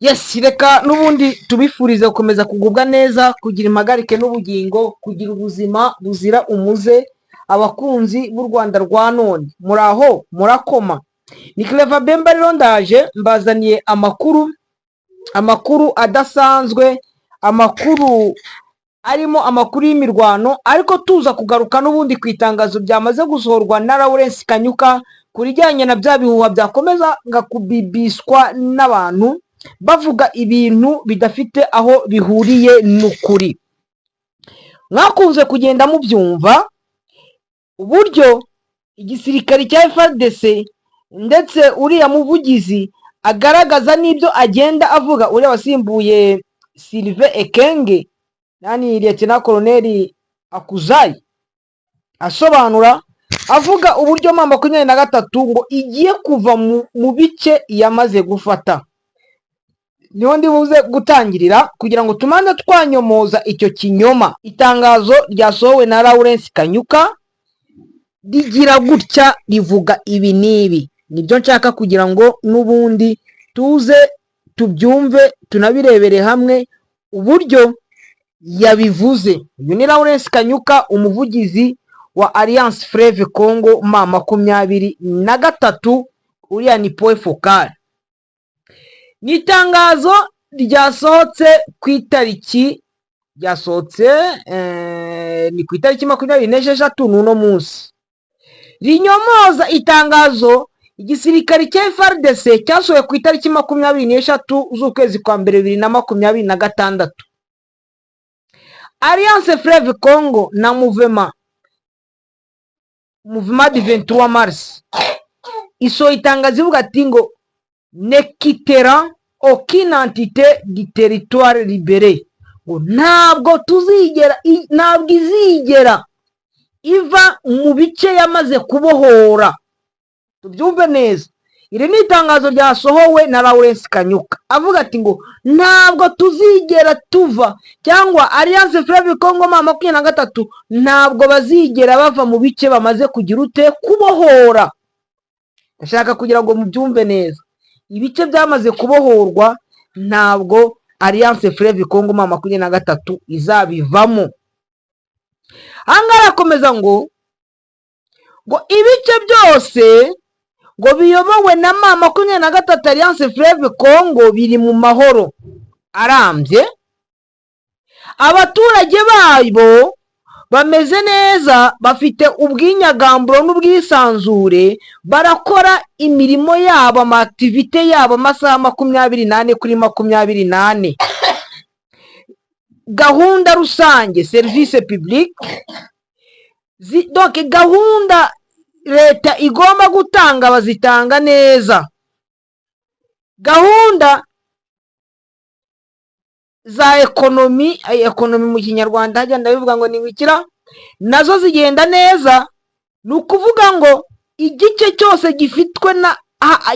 Yes, reka n'ubundi tubifurize gukomeza kugubwa neza, kugira impagarike n'ubugingo, kugira ubuzima buzira umuze. Abakunzi b'u Rwanda rwa none, muraho murakoma. Ni Clever Bemba rero, ndaje mbazaniye amakuru, amakuru adasanzwe, amakuru arimo amakuru y'imirwano, ariko tuza kugaruka n'ubundi ku itangazo ryamaze gusohorwa na Lawrence Kanyuka ku bijyanye na bya bihuha byakomezaga kubibiswa n'abantu bavuga ibintu bidafite aho bihuriye n'ukuri. Mwakunze kugenda mubyumva uburyo igisirikare cya FARDC ndetse uriya muvugizi agaragaza n'ibyo agenda avuga, uriya wasimbuye Sylvain Ekenge, nani, Lieutenant Colonel Akuzayi, asobanura avuga uburyo M23 ngo igiye kuva mu bice yamaze gufata. Niho ndi buze gutangirira kugira ngo tumanze twanyomoza icyo kinyoma. Itangazo ryasohowe na Lawrence Kanyuka rigira gutya, rivuga ibi n'ibi, nibyo nshaka kugira ngo n'ubundi tuze tubyumve, tunabirebere hamwe uburyo yabivuze. Uyu ni Lawrence Kanyuka, umuvugizi wa Alliance Fleuve Congo M23, uriya ni point focal. Ni itangazo ryasohotse ku itariki, ryasohotse ni ku itariki 26 n'uno munsi, rinyomoza itangazo igisirikare cya FARDC cyasohoye ku itariki 23 z'ukwezi kwa mbere 2026. Alliance Fleuve Congo na Mouvement du 23 mars isohoye itangazo ivuga ati ngo "ne quittera aucune entité du territoire libéré", ngo ntabwo tuzigera, ntabwo izigera iva mu bice yamaze kubohora. Tubyumve neza, iri ni itangazo ryasohowe na Lawrence Kanyuka avuga ati ngo ntabwo tuzigera tuva, cyangwa Alliance Fleuve Congo M23 ntabwo bazigera bava mu bice bamaze kugira ute? Kubohora. Ndashaka kugira ngo mubyumve neza, ibice byamaze kubohorwa ntabwo Alliance Fleuve Congo M23 izabivamo. Ahangaha arakomeza ngo ibice byose ngo biyobowe na M23 Alliance Fleuve Congo biri mu mahoro arambye, abaturage babo bameze neza, bafite ubwinyagamburo n'ubwisanzure, barakora imirimo yabo, ama activités yabo, amasaha 24/24. Gahunda rusange, service public, donc gahunda leta igomba gutanga bazitanga neza, gahunda za économie, économie mu Kinyarwanda hagenda bivuga ngo ni wikira, nazo zigenda neza. Ni ukuvuga ngo igice cyose gifitwe na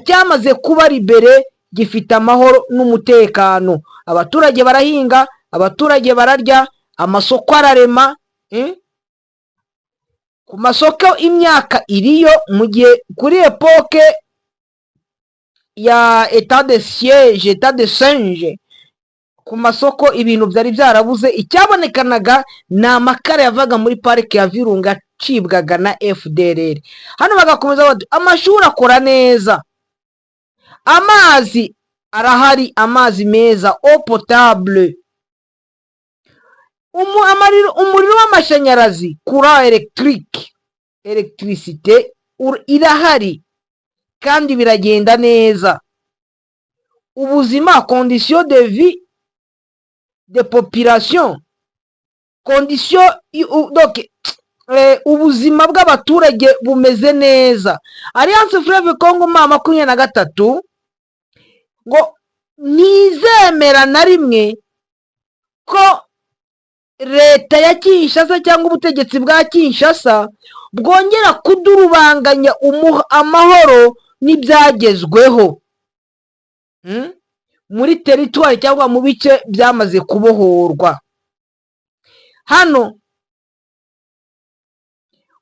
cyamaze kuba libéré gifite amahoro n'umutekano, abaturage barahinga, abaturage bararya, amasoko ararema, ku masoko imyaka iriyo, mu gihe kuri époque ya état de siège, état de singe, ku masoko ibintu byari byarabuze, icyabonekanaga ni amakara yavaga muri parike ya Virunga acibwaga na FDLR. Hano bagakomeza bati amashuri akora neza, amazi arahari, amazi meza, eau potable, umuriro w'amashanyarazi, courant électrique, électricité irahari kandi biragenda neza. Ubuzima, condition de vie de population, condition, donc ubuzima bw'abaturage bumeze neza. Alliance Fleuve Congo M23 ngo ntizemera na rimwe ko leta ya Kinshasa cyangwa ubutegetsi bwa Kinshasa bwongera kudurubanganya amahoro n'ibyagezweho muri territoire cyangwa mu bice byamaze kubohorwa. Hano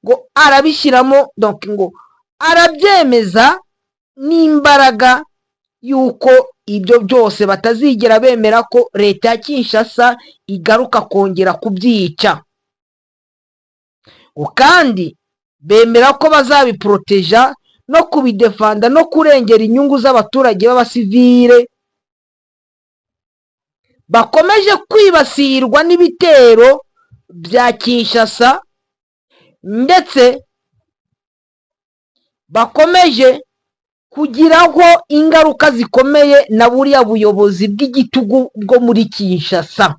ngo arabishyiramo, donc ngo arabyemeza n'imbaraga yuko yuko ibyo byose batazigera bemera ko leta ya Kinshasa igaruka kongera kubyica. Ngo kandi bemera ko bazabiporoteja no kubidefanda no kurengera inyungu z'abaturage b'abasivile bakomeje kwibasirwa n'ibitero bya Kinshasa, ndetse bakomeje kugiraho ingaruka zikomeye na buriya buyobozi bw'igitugu bwo muri Kinshasa.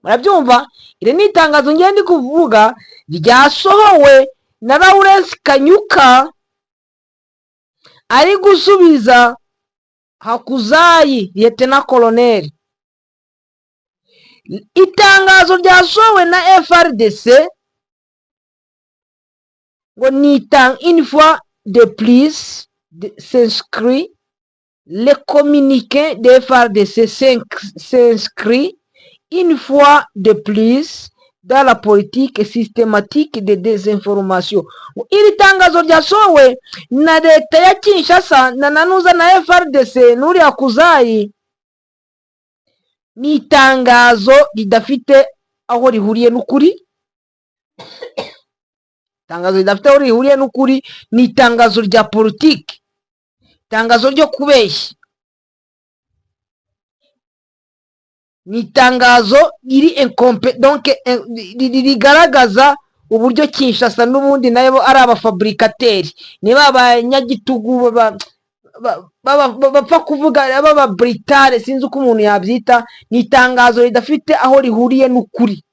Murabyumva, iri ni itangazo ngiye ndi kuvuga ryasohowe na Lawrence Kanyuka ari gusubiza Hakuzayi, Lieutenant Colonel. Itangazo ryasohowe na FARDC ngo ni une fois de plus s'inscrit, le communiqué de FARDC s'inscrit une fois de plus dans la politique systématique de désinformation. Iri tangazo ryasohowe na leta ya Kinshasa na nanuza na FARDC n'uriya Kuzayi ni itangazo ridafite aho rihuriye n'ukuri. Itangazo ridafite aho rihuriye n'ukuri ni itangazo rya politiki, itangazo ryo kubeshya, ni itangazo riri donc rigaragaza uburyo Kinshasa n'ubundi nabo ari abafabrikateri, niba abanyagitugu bapfa kuvuga baba britare, sinzi uko umuntu yabyita. Ni itangazo ridafite aho rihuriye n'ukuri.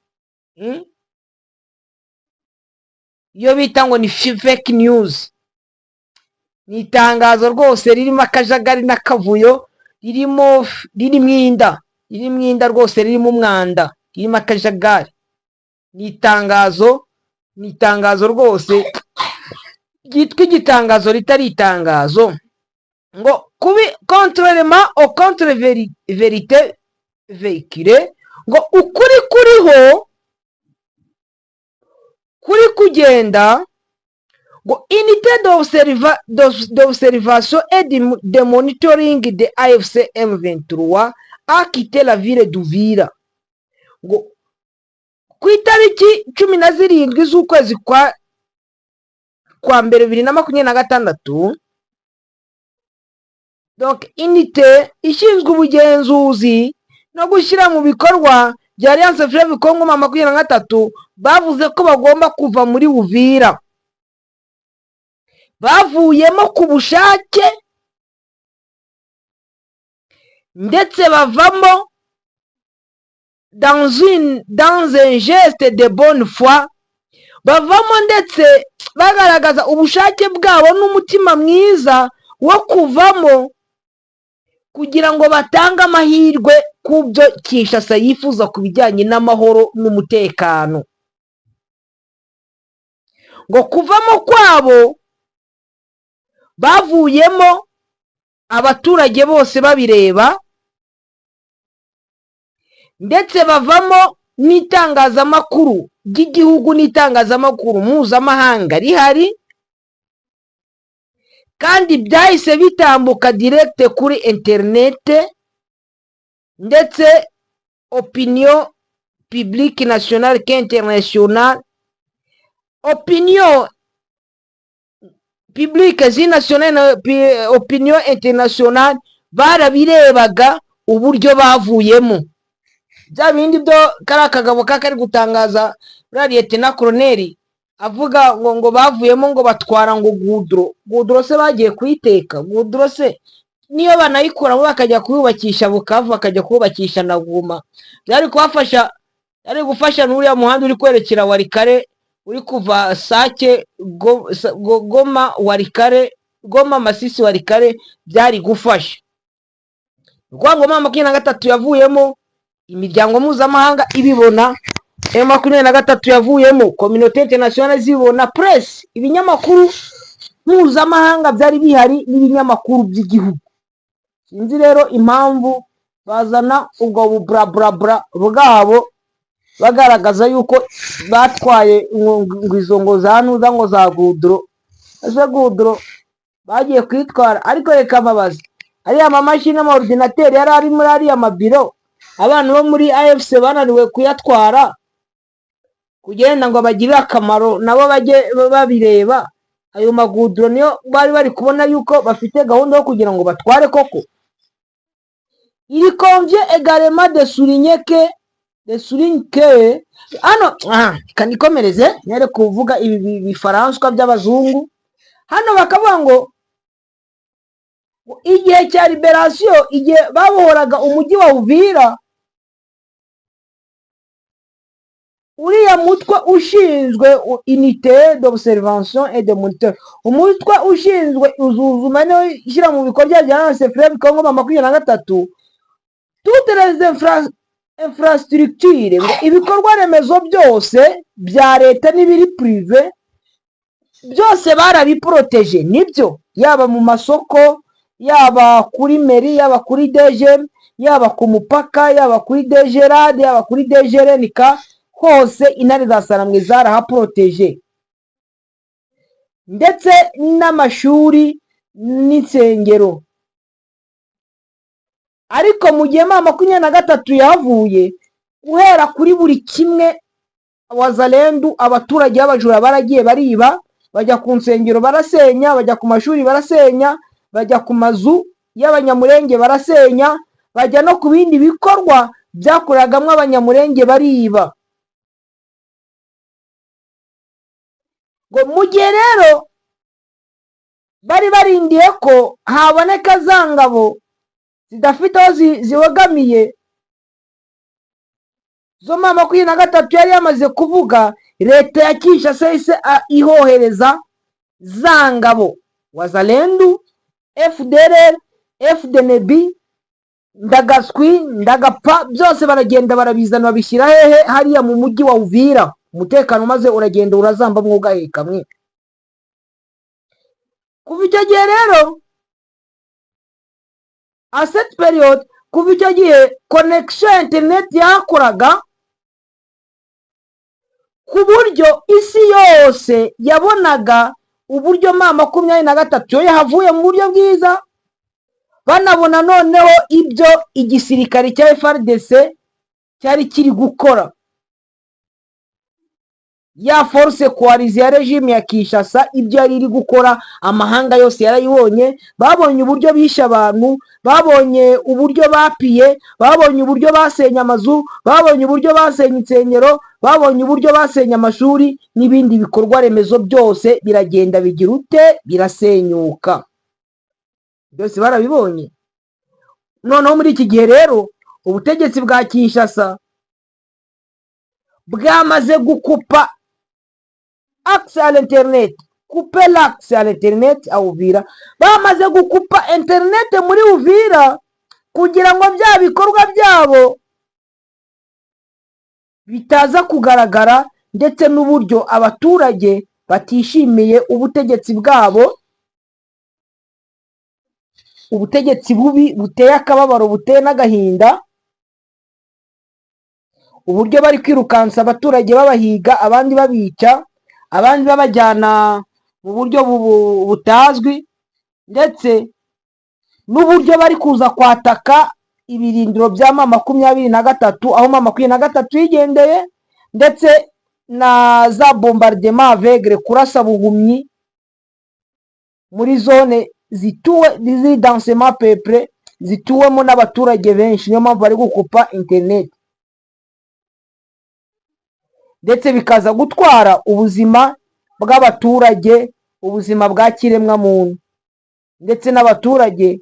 Iyo bita ngo ni fake news. Ni itangazo rwose ririmo akajagari n'akavuyo, ririmo inda, ririmo inda rwose, ririmo umwanda, ririmo akajagari. Ni itangazo rwose ryitwa igitangazo ritari itangazo. Ngo kubi contrairement au contre vérité véhiculée, ngo ukuri kuriho kuri kugenda, ngo unité d'observation et de monitoring de AFC M23 a quitté la ville d'Uvira. Ngo ku itariki 17 z'ukwezi kwa mbere 2026, donc unité ishinzwe ubugenzuzi no gushyira mu bikorwa bya Alliance Fleuve Congo M23 bavuze ko bagomba kuva muri Uvira. Bavuyemo ku bushake, ndetse bavamo dans un geste de bonne foi, bavamo ndetse bagaragaza ubushake bwabo n'umutima mwiza wo kuvamo kugira ngo batange amahirwe ku byo Kinshasa yifuza ku bijyanye n'amahoro n'umutekano. Ngo kuvamo kwabo, bavuyemo abaturage bose babireba, ndetse bavamo n'itangazamakuru ry'igihugu n'itangazamakuru mpuzamahanga rihari, kandi byahise bitambuka direct kuri interinete, ndetse opinion publique nationale qu'internationale, opinion publique zi nationale na opinion internationale barabirebaga uburyo bavuyemo. Bya bindi byo kariya kagabo kari gutangaza, uriya Lieutenant Colonel avuga ngo bavuyemo, ngo batwara ngo goudron. Goudron se bagiye kuyiteka? Goudron se niyo banayikuramo bakajya kuyubakisha Bukavu, bakajya kubakisha na Goma, byari kubafasha, byari gufasha n'uriya muhanda uri kwerekera Walikale, uri kuva Sake, Goma, Walikale, Goma, Masisi, Walikale, byari gufasha. Ni ukuvuga ngo M23 yavuyemo imiryango mpuzamahanga ibibona, M23 yavuyemo communauté internationale zibona, presse, ibinyamakuru mpuzamahanga byari bihari n'ibinyamakuru by'igihugu. Sinzi rero impamvu bazana ubwo buburaburabura bwabo bagaragaza yuko batwaye ngo izo ngo za nuza, ngo za goudron. Ese goudron bagiye kuyitwara? Ariko reka mbabaze. Ariya mamashini n'amaordinateur yari ari muri ariya mabiro, abantu bo muri AFC bananiwe kuyatwara kugenda ngo bagirire akamaro nabo bajye babireba. Ayo maguduro niyo bari bari kubona yuko bafite gahunda yo kugira ngo batware koko. Il convient également de souligner que hano, aha kanikomereze nere kuvuga ibi bifaranswa by'abazungu. Hano bakavuga ngo igihe cya libération, igihe babohoraga umujyi wa Uvira, uriya mutwe ushinzwe unité d'observation et de moniteur, umutwe ushinzwe isuzuma no ishyira mu bikorwa bya Alliance Fleuve Congo M23, toutes les infrastructures, ngo ibikorwa remezo byose bya leta n'ibiri privé byose barabiporoteje. Nibyo, yaba mu masoko, yaba kuri mairie, yaba kuri DGM, yaba ku mupaka, yaba kuri DGRAD, yaba kuri DGRNK, hose intare za Sarambwe zarahaporoteje, ndetse n'amashuri n'insengero. Ariko mu gihe M23 yahavuye, guhera kuri buri kimwe, Wazalendu, abaturage b'abajura baragiye bariba, bajya ku nsengero barasenya, bajya ku mashuri barasenya, bajya ku mazu y'Abanyamurenge barasenya, bajya no ku bindi bikorwa byakoreragamo Abanyamurenge bariba. Ngo mu gihe rero bari barindiye ko haboneka za ngabo zidafite aho zibogamiye zo M23 yari yamaze kuvuga, leta ya Kinshasa yahise ihohereza za ngabo Wazalendu, FDLR, FDNB, ndagaswi ndagapfa, byose baragenda barabizana, babishyira hehe? Hariya mu mujyi wa Uvira. Umutekano maze uragenda urazamba mwugaheka mwe. Kuva icyo gihe rero, à cette période, kuva icyo gihe, connexion internet yakoraga ku buryo isi yose yabonaga uburyo M23 yo yahavuye mu buryo bwiza, banabona noneho ibyo igisirikare cya FARDC cyari kiri gukora, ya force coalisée ya régime ya Kinshasa, ibyo yari iri gukora amahanga yose yarayibonye. Babonye uburyo bishe abantu, babonye uburyo bapiye, babonye uburyo basenye amazu, babonye uburyo basenye insengero, babonye uburyo basenye amashuri n'ibindi bikorwa remezo byose biragenda bigira ute? Birasenyuka. Byose barabibonye. Noneho muri iki gihe rero, ubutegetsi bwa Kinshasa bwamaze gukupa accès à l'internet, couper l'accès à l'internet à Uvira. Bamaze gukupa internet muri Uvira kugira ngo bya bikorwa byabo bitaza kugaragara, ndetse n'uburyo abaturage batishimiye ubutegetsi bwabo, ubutegetsi bubi buteye akababaro, buteye n'agahinda, uburyo bari kwirukansa abaturage babahiga, abandi babica, abandi babajyana mu buryo butazwi, ndetse n'uburyo bari kuza kwataka ibirindiro bya M23, aho M23 yigendeye, ndetse na za bombardement aveugle, kurasa buhumyi muri zone zituwe ziri densément peuplée, zituwemo n'abaturage benshi. Niyo mpamvu bari gukupa interineti, ndetse bikaza gutwara ubuzima bw'abaturage, ubuzima bwa kiremwamuntu, ndetse n'abaturage,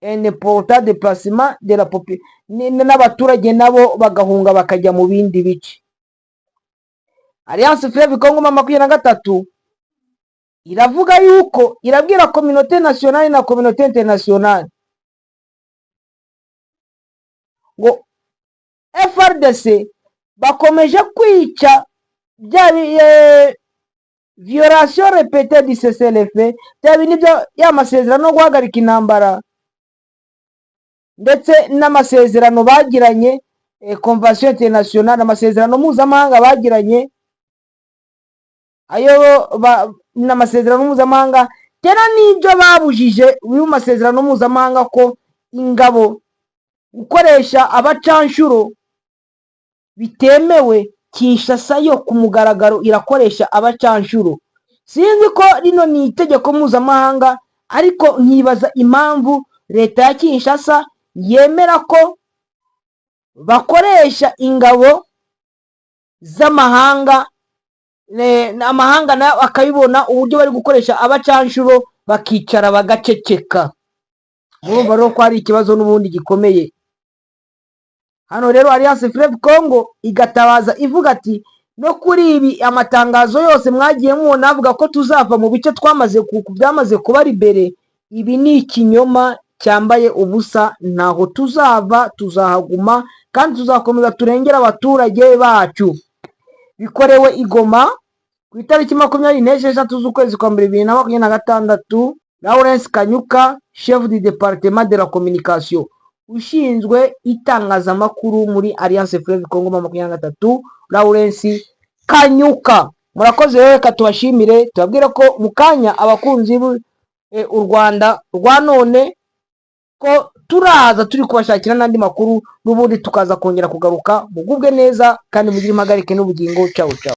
un important déplacement de la population, n'abaturage nabo bagahunga bakajya mu bindi bice. Alliance Fleuve Congo M23 iravuga yuko irabwira communauté nationale na communauté internationale ngo FARDC bakomeje kwica, bya violation répétée du cessez-le-feu, bya bindi byo ya masezerano yo guhagarika intambara, ndetse n'amasezerano bagiranye, convention internationale, amasezerano mpuzamahanga bagiranye, ayo n'amasezerano mpuzamahanga Tena n'ibyo babujije biri mu masezerano mpuzamahanga, ko ingabo gukoresha abacanshuro bitemewe, Kinshasa yo ku mugaragaro irakoresha abacanshuro. Sinzi ko rino ni itegeko mpuzamahanga, ariko nkibaza impamvu leta ya Kinshasa yemera ko bakoresha ingabo z'amahanga, amahanga nayo akabibona uburyo bari gukoresha abacanshuro, bakicara bagaceceka. Murumva rero ko hari ikibazo n'ubundi gikomeye hano. Rero Alliance Fleuve Congo igatabaza ivuga ati: "No kuri ibi, amatangazo yose mwagiye mubona avuga ko tuzava mu bice twamaze byamaze kuba libéré, ibi ni ikinyoma cyambaye ubusa. Ntaho tuzava, tuzahaguma kandi tuzakomeza turengere abaturage bacu." Bikorewe i Goma ku itariki 26 z'ukwezi kwa mbere 2026. Lawrence Kanyuka, chef du département de la communication, ushinzwe itangazamakuru muri Alliance Fleuve Congo 23, Lawrence Kanyuka. Murakoze rero, reka tubashimire, tubabwire ko mu kanya abakunzi u Rwanda rwa none ko turaza turi kubashakira n'andi makuru, n'ubundi tukaza kongera kugaruka. Mugubwe neza kandi mugire impagarike n'ubugingo. Cawu cawu.